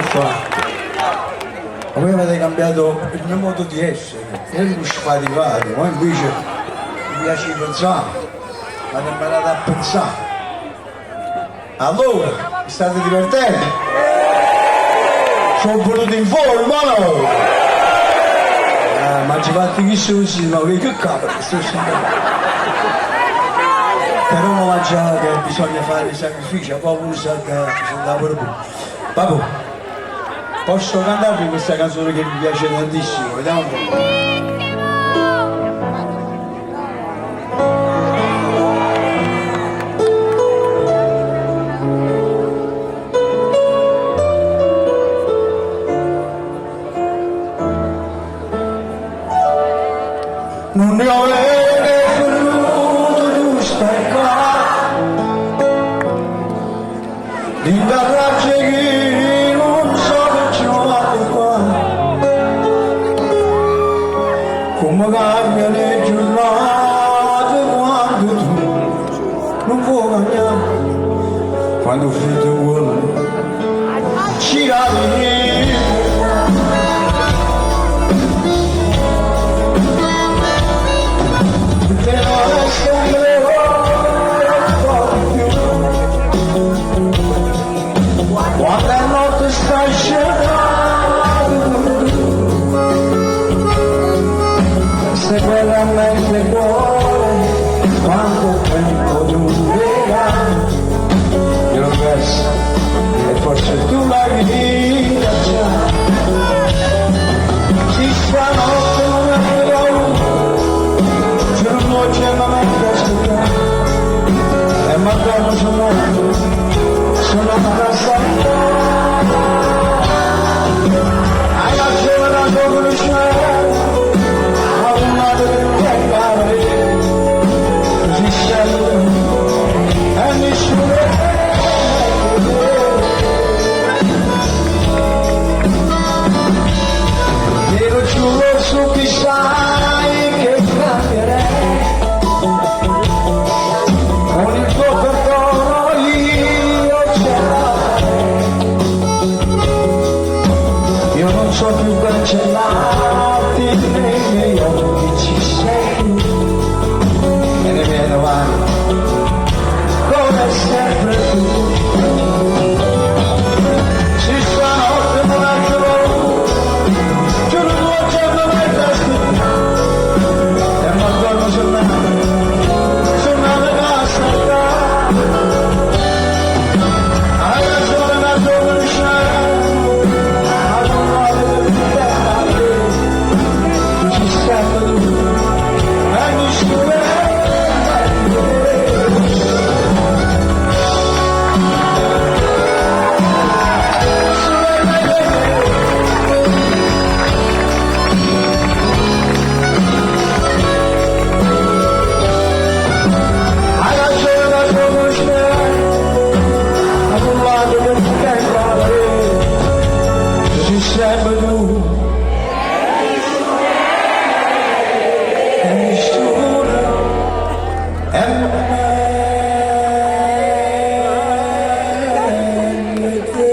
fatto? Ma voi avete cambiato il mio modo di essere, io ero sfaticato, ma invece mi piace pensare, avete imparato a pensare. Allora, vi state divertendo? Sono venuto in forma, no? Ma ci fate chi così, ma che cavolo, sto sentendo. Però non già che bisogna fare i sacrifici, poi usa che bisogna pure più. Vabbè, posso cantarvi questa canzone che mi piace tantissimo, vediamo un po'. Non ne avere voluto tu stai qua di garage che non so che ci qua come cambia le giornate quando tu non vuoi cambiare quando freddo vuole ci Te non sempre un po' di più quando la notte stai scendendo se quella mente cuore quanto tempo durerà io l'ho persa e forse tu l'hai vinta già sì stanotte non è paura c'è una noce ma mente a aspettare e ma dormo sognando sono una Hai ragione da dove c'è ma una delle così sempre e nessuno Te lo giuro su chi sai che cambierei con il tuo perdono io ce la farei io non so più cancellarti nei miei occhi ci sei tu e nei miei domani come sempre tu sì stanotte non ho paura giuro tuo giorno mi aspettare e ma dormo sognando sognando che sta hai ragione da dove c'è ad un lado del tu ci sempre tu e nessuno Hai ragione da dove c'è ad un lato del tempo tu ci sempre tu e nessuno è meglio te.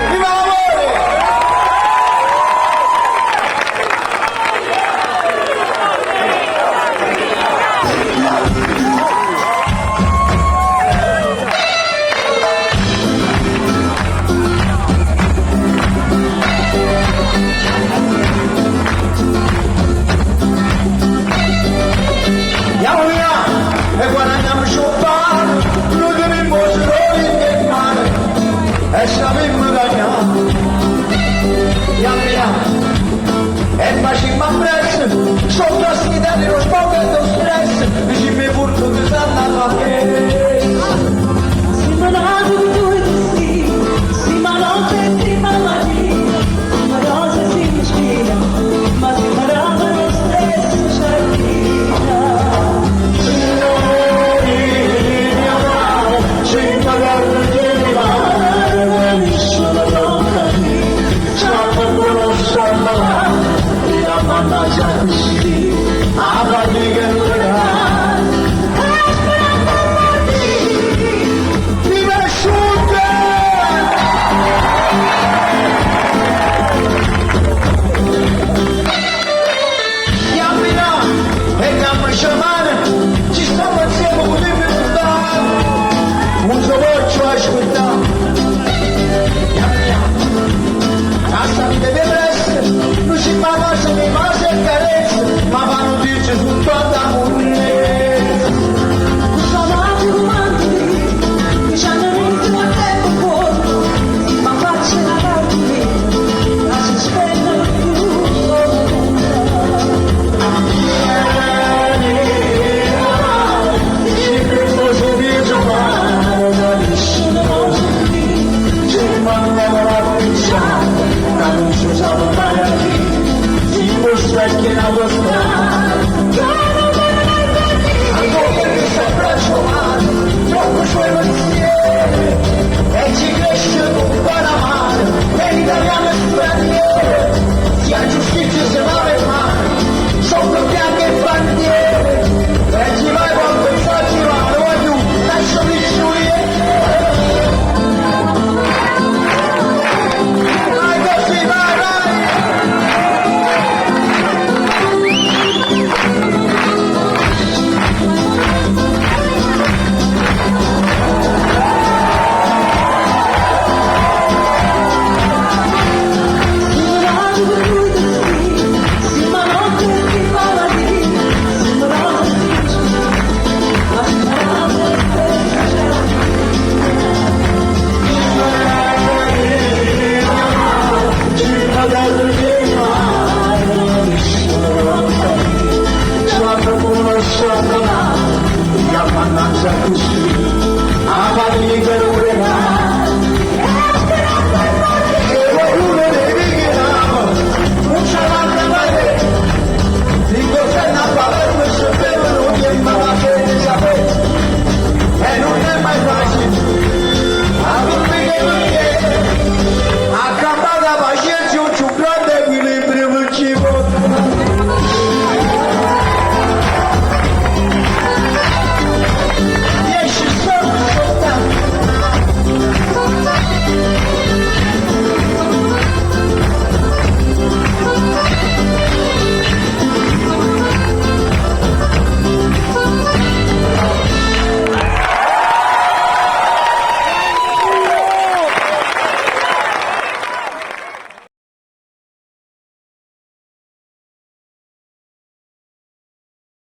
Viva l'amore! Andiamo via e guadagniamo sul pane, noi dobbiamo solo in mare e sappiamo cagnare. Andiamo via e facciamo presto sotto